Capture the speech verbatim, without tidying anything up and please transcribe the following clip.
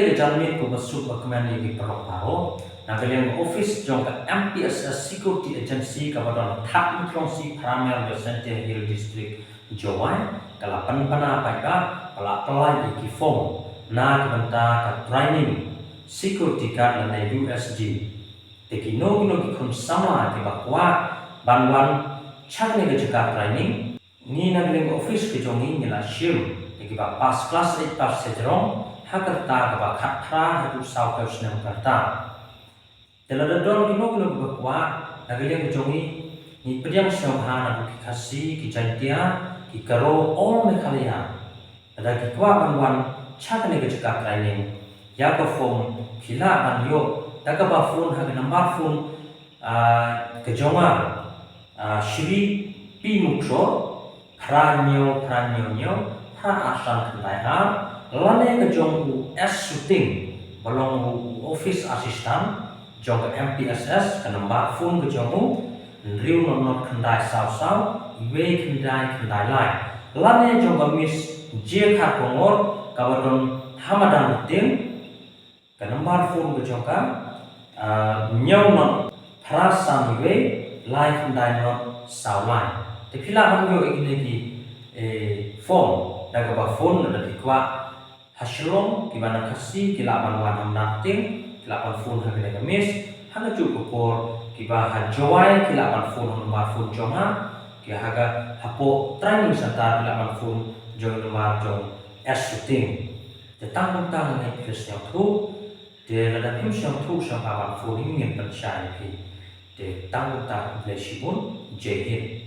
Ka janmiet kaba suk ba kmen ïa ki paralok baroh, na ka liang ka office jong ka M P S S Security Agency kaba don ha Thadmuthlong C, Pharmer, Jaintia Hills District, Jowai, ka la pynbna paidbah ba la pynlait ïa ki form na ka bynta ka training security guard lane U S G. Te kino kino ki khun samla kiba kwah ban wan sha kane ka jaka training, ngi na ka liang ka office ka jong ngi ngi la shim ïa kiba pass class eight pass sha jrong ha ka rta kaba khatphra haduh sawphew snem ka rta. Te lada don kino kino kiba kwah, na ka liang ka jong ngi ngi pdiang sngewbha na ki Khasi, ki Jaintia, ki Garo, all Meghalaya. Lada ki kwah ban wan sha kane ka jaka training, ïa ka form ki lah ban ïoh da kaba phone ha ka number phone, ah, ka jong nga, ah, Shri P Mukro, phra hynñiew phra hynñiew hynñiew phra ar san khyndai ar, lane ka jong u S Suting, ba long u office assistant jong ka M P S S, ka number phone ka jong u hynriew not not khyndai saw saw wei khyndai khyndai lai, lane jong ka Miss J Kharkongor kaba don ha madan Rting, ka number phone ka jong ka, ah, hynñiew not phra san wei lai khyndai not saw lai. Te phi lah ban ïoh ïa kine ki, eh, form da kaba phone lada phi kwah. Ha Shillong kiba na Khasi ki lah ban wan ha madan Rting, ki lah ban phone ha kane ka Miss. Ha kajuh ka por kiba ha Jowai ki lah ban phone ha number phone jong nga, ki ha ka hapoh training center ki lah ban phone jong number jong S Suting. Te tang kumta nga ngeit phi la sngewthuh. Te lada phim sngewthuh sngewbha ban phone ïa ngi, ngin pynshai ïa phi. Te tang kumta, khublei shibun, Jai Hind.